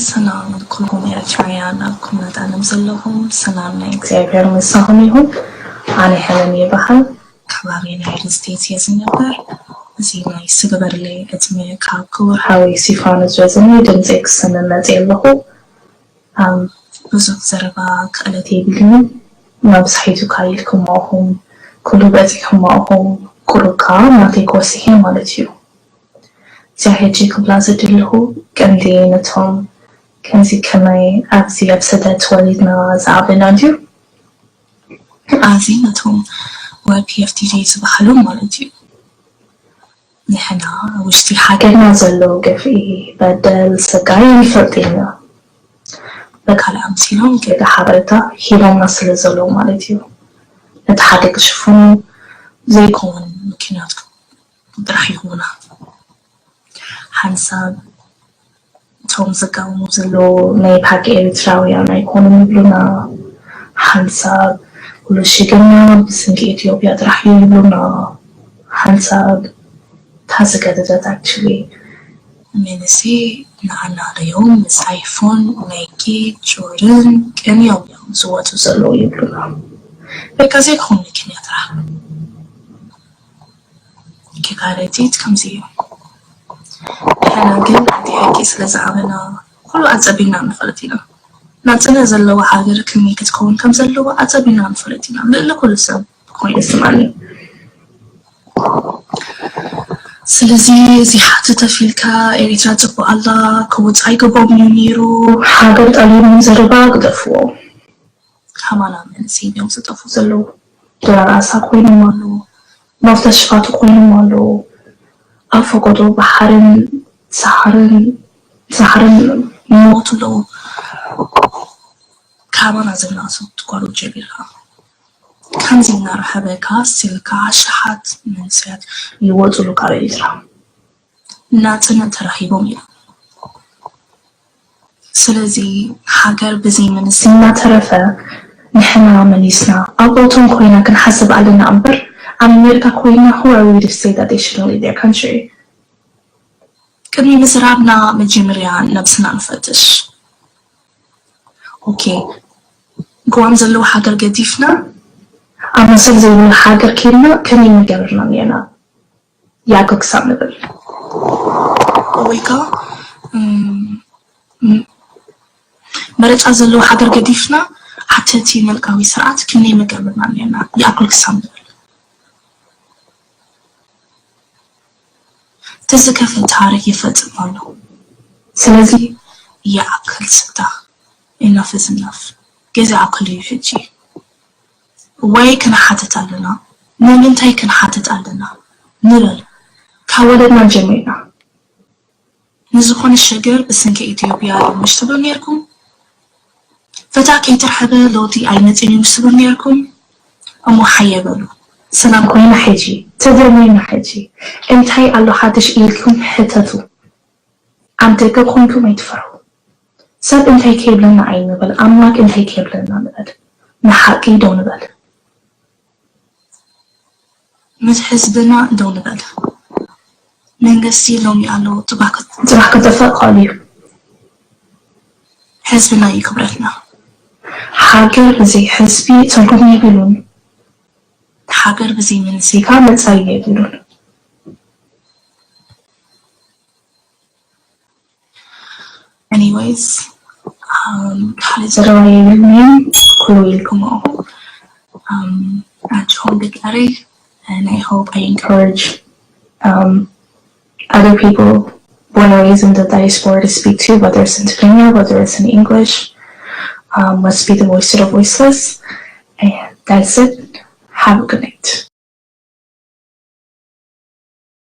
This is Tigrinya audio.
ሰላም ንኩልኩም ኤርትራውያን ኣብ ኩልናት ዓለም ዘለኹም፣ ሰላም ናይ እግዚኣብሔር ምሳኹም ይኹን። ኣነ ሄለን ይበሃል። ከባቢ ዩናይትድ ስቴትስ እየ ዝነበር። እዚ ናይ ስግበርለይ ዕድመ ካብ ክቡር ሓወይ ሲፋኖስ ረዘኒ ድምፀይ ክሰምዕ መፅእ ኣለኹ። ኣም፣ ብዙሕ ዘረባ ክእለት የብልንን። መብዛሕቱ ኢልኩም ማእኹም፣ ኩሉ በፂሕኩም ማእኹም፣ ቁሩብ ከዓ ናተይ ክወስሕ እየ ማለት እዩ። እዚኣ ሕጂ ክብላ ዝደለኹ ቀንዲ ነቶም ከምዚ ከማይ ኣብዚ ኣብ ስደት ተወሊድና ዝዓበና ድዩ? ኣብዚ ነቶም ዋይ ፒ ኤፍ ቲ ጂ ዝበሃሉ ማለት እዩ። ንሕና ውሽጢ ሃገርና ዘሎ ግፍዒ፣ በደል፣ ስቃይ ይፈልጥ ኢና። ብካልእ ኣምሲሎም ገለ ሓበሬታ ሂቦምና ስለ ዘለዉ ማለት እዩ። ነቲ ሓደ ክሽፍኑ ዘይከውን ምክንያት ጥራሕ ይህቡና። ሓንሳብ እቶም ዝቃወሙ ዘለዉ ናይ ብሓቂ ኤርትራውያን ኣይኮኑን ይብሉና። ሓንሳብ ኩሉ ሽግርና ብስንኪ ኢትዮጵያ ጥራሕ እዩ ይብሉና። ሓንሳብ እታ ዝገደደት ኣክቹሊ መንእሰይ ንኣናደዮም ምስ ኣይፎን፣ ናይኪ፣ ጆርደን ቀንዮም እዮም ዝወፁ ዘለዉ ይብሉና። በቃ ዘይኮን ምክንያት ጥራሕ። ኪካረቲት ከምዚ እዩ። ንሕና ግን እቲ ሕቂ ስለ ዝኣበና ኩሉ ኣጸቢና ንፈልጥ ኢና። ናጽነት ዘለዋ ሃገር ከመይ ክትከውን ከም ዘለዋ ኣጸቢና ንፈልጥ ኢና። ልዕሊ ኩሉ ሰብ ኮይኑ ይስማኒ። ስለዚ እዚ ሓትት ኣፊልካ ኤሪትራ ጽቡቕ ኣላ ክወጽ ኣይገቦም እዩ ነይሩ። ሃገር ጠሊቦም ዘረባ ግደፍዎ። ከማና መንእሰይ እዮም ዝጠፉ ዘለዉ። ድራር ኣሳ ኮይኖም ኣለዉ። መፍተሽፋቱ ኮይኖም ኣለዉ። ኣብ ፈቆዶ ባሕርን ሳሕርን ሳሕርን ይሞቱ ኣለዉ። ከማና ዝናሱ ትጓሩ ጀሚርካ። ከምዚ እናረኸበካ ስልካ ኣሽሓት መንእሰያት ይወፅሉ ካብ ኤሪትራ። ናጽነት ተረኺቦም እዮም። ስለዚ ሃገር ብዘይ መንእሰይ እናተረፈ ንሕና መሊስና ኣብ ቦቶም ኮይና ክንሓስብ ኣለና እምበር ኣብ ኣሜሪካ ኮይና who are we to say that they shouldn't leave their country? ቅድሚ ምዝራብና መጀመርያ ነብስና ንፈትሽ። ኦኬ፣ ጉዋም ዘለዉ ሃገር ገዲፍና ኣብ መሰል ዘይብሉ ሃገር ኬድና ከመይ ምገበርና ነርና? ይኣክል ክሳብ ንብል። ወይ ከዓ እም፣ ም- መረፃ ዘለዎ ሃገር ገዲፍና ኣብቲ እቲ መልካዊ ስርዓት ክንደይ ምገበርና ነርና? ይኣክል ክሳብ ንብል። እቲ ዝከፍእ ታሪክ ይፈፅም ኣሎ። ስለዚ ይኣክል ስታ፣ enough is enough። ግዜ ኣክል እዩ ሕጂ። ወይ ክንሓትት ኣለና፣ ንምንታይ ክንሓትት ኣለና ንበል። ካብ ወለድና ጀሚርና። ንዝኾነ ሸገር ብስንኪ ኢትዮጵያ እዩ ምሽ ትብሉ ነርኩም። ፈታ ከይተርሐበ ለውጢ ኣይመፅን እዩ ምሽ ትብሉ ነርኩም። እሞ ሓየ በሉ። ሰላም ኮይና ሕጂ፣ ተደሚርና ሕጂ፣ እንታይ ኣሎ ሓድሽ ኢልኩም ሕተቱ። ኣብ ደገ ኮንኩም ኣይትፈርሁ። ሰብ እንታይ ከይብለና ኣይንበል፣ ኣምላክ እንታይ ከይብለና ንበል። ንሓቂ ደው ንበል። ምስ ህዝብና ደው ንበል። መንግስቲ ሎሚ ኣሎ፣ ጽባሕ ክጠፍእ ክእል እዩ። ህዝብና እዩ ክብረትና። ሃገር ብዘይ ህዝቢ ትርጉም የብሉን። ሃገር ብዘይ መንእሰይ ከዓ መጻኢ የብሉን። Anyways, um, ካልእ ዘረባ የብለይን፣ ኩሉ ኢልኩሞ። Um, ኣጆኹም ደቂ ኤረይ, and I hope I encourage, um, other people, born and raised in the diaspora, to speak to, whether it's in Tigrinya, whether it's in English. Um, let's be the voice to the voiceless. And that's it. Have a good night.